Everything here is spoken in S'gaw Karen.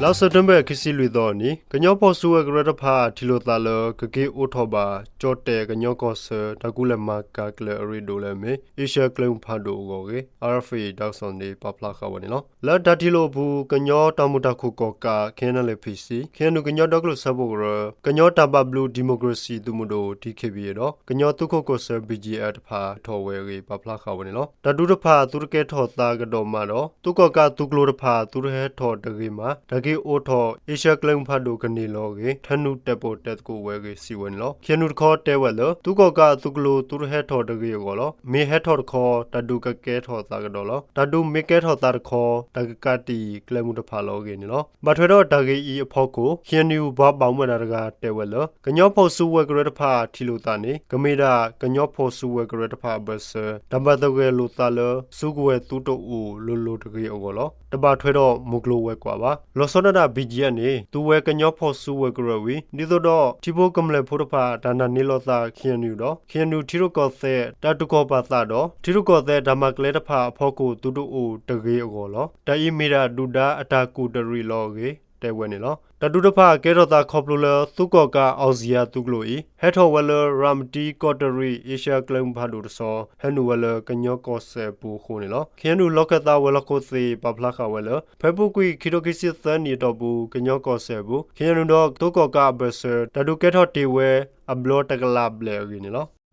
လါစဲးပထ့ဘၢၣ် ခံဆံလွံၢ်သီအနံၤ ကညီဖီၣ်စုကဝဲၤကရၢတဖၣ် ထံၣ်လိာ်သးလၢ ကက့ၤအိးထီၣ်ဘၣ် ကၠီၣ်တဲၣ်ကညီကီၢ်စဲၣ် တၢ်ကူၣ်လဲၤမၤကၤကျၢၤအရ့ဒိၣ်လၢအမ့ၢ် အ့ရှၢၣ်ကျဲမုၢ်ဖးဒိၣ်အဂီၢ်အဂ့ၢ် RFA တၢ်ကစီၣ်န့ၣ် ပာ်ဖျါဃာ်ဝဲန့ၣ်လီၤ. လၢတၢ်ထံၣ်လိာ်အပူၤ ကညီတၢ်မုာ်တၢ်ခုၣ်ကီၣ်ကး KNLA-P C, KNU ကညီဒီကလုာ်စၢဖှိၣ်ကရၢ, ကညီတၢ်ဘၣ်ဘျုးဒံၣ်မိၣ်ကရ့ၣ်စံၣ်သုးမုၢ်ဒိၣ် DKBA ဒီး ကညီသုးခိၣ်ကီၢ်စဲၣ် BGF တဖၣ် ဟဲထီၣ်ဝဲအဂ့ၢ် ပာ်ဖျါဃာ်ဝဲန့ၣ်လီၤ. တၢ်ဒုးတဖၣ် သုတကဲထီၣ်သးကဒီးမးဒီး သုးကီၣ်ကးအသုးကျိၤတဖၣ် သုတဟဲထီၣ်တဂ့ၤမး တၢ်က့ၤအိးထီၣ် အ့ရှၢၣ်ကျဲမုၢ်ဖးဒိၣ်ကန့ၢ်လီၤအဂ့ၢ် ထၢနုာ်တဲာ်ပိာ်တဲသကိးဝဲအဂ့ၢ် စံးဝဲန့ၣ်လီၤ. KNU တခီတဲဝဲလၢ သုးကီၣ်ကးအသုးကျိၤ သုတဟဲထီၣ်တဂ့ၤအဂီၢ်လီၤ. မ့ၢ်ဟဲထီၣ်တခီ တၢ်ဒုးကကဲထီၣ်သးကဒီးလီၤ. တၢ်ဒုးမ့ၢ်ကဲထီၣ်သးတခီ တၢ်ကကးတံာ်ကျဲမုၢ်တဖၣ်လီၤအဂ့ၢ်န့ၣ်လီၤ. ဘၣ်ထွဲဒီးတၢ်ဂ့ၢ်အံၤအဖီခိၣ် KNU ပှၤဘၣ်မူဘၣ်ဒါတဂၤတဲဝဲလၢ ကညီဖီၣ်စုကဝဲၤကရၢတဖၣ်ထံၣ်လိာ်သးန့ၣ် ကမ့ၢ်ဒၣ်ကညီဖီၣ်စုကဝဲၤကရၢတဖၣ်အဘၢၣ်စၢၤ တၢ်ဘၣ်သဂၢၢ်လိာ်သးလၢ စုကဝဲၤသုတအိၣ်လိၤလိၤတဂ့ၤအဂီၢ်လီၤ. တဘၣ်ထွဲဒီးမုၢ်ကျိၤဝဲၤကွာ်ဘၣ်. လီၤဆီဒၣ်တၢ် BGF န့ၣ် သူဝဲကညီဖီၣ်စုကဝဲၤကရၢဝံၤ ဒ်သိးဒီး ထံဖိကမျၢၢ်ဖိတဖၣ် တၢ်နာ်န့ၢ်လိာ်သး KNU ဒီး KNU ထံရူၢ်ကီၢ်သဲး တၢ်တူၢ်ကီၢ်ပာ်သးဒီး ထံရူၢ်ကီၢ်သဲးတၢ်မၤကျဲတဖၣ်အဖီခိၣ် သုတအိၣ်တဂ့ၤအဂီၢ်လီၤ. တၢ်အံၤမ့ၢ်ဒၣ်ဒုၣ်ဒါအတၢ်ကူၣ်တရံးလီၤအဂ့ၢ် တဲဝဲန့ၣ်လီၤ. တၢ်ဒုးတဖၣ်ကဲထီၣ်သးခီဖျိလၢ သုးကီၣ်ကး အောင်ဇေယျ သုးကျိၤအံၤ ဟဲထီၣ်ဝဲလၢ ရၤမတံကီၢ်တရံး အ့ရှၢၣ်ကျဲမုၢ်ဖးဒိၣ်တဆီ ဟဲနုာ်ဝဲလၢကညီကီၢ်စဲၣ်အပူၤအဃိန့ၣ်လီၤ. KNU လီၢ်ခၢၣ်သးဝဲၤလီၢ်ခိၣ်သ့ၣ် ပာ်ဖျါဃာ်ဝဲလၢ ဖဲအပူၤကွံာ် ခံထိခံဆံသၢနံၣ်အတီၢ်ပူၤ ကညီကီၢ်စဲၣ်အပူၤ KNU ဒီးသုးကီၣ်ကးအဘၢၣ်စၢၤ တၢ်ဒုးကဲထီၣ်တ့ၢ်ဝဲ အဘျီတကလးဘျဲၣ်အဂ့ၢ်န့ၣ်လီၤ.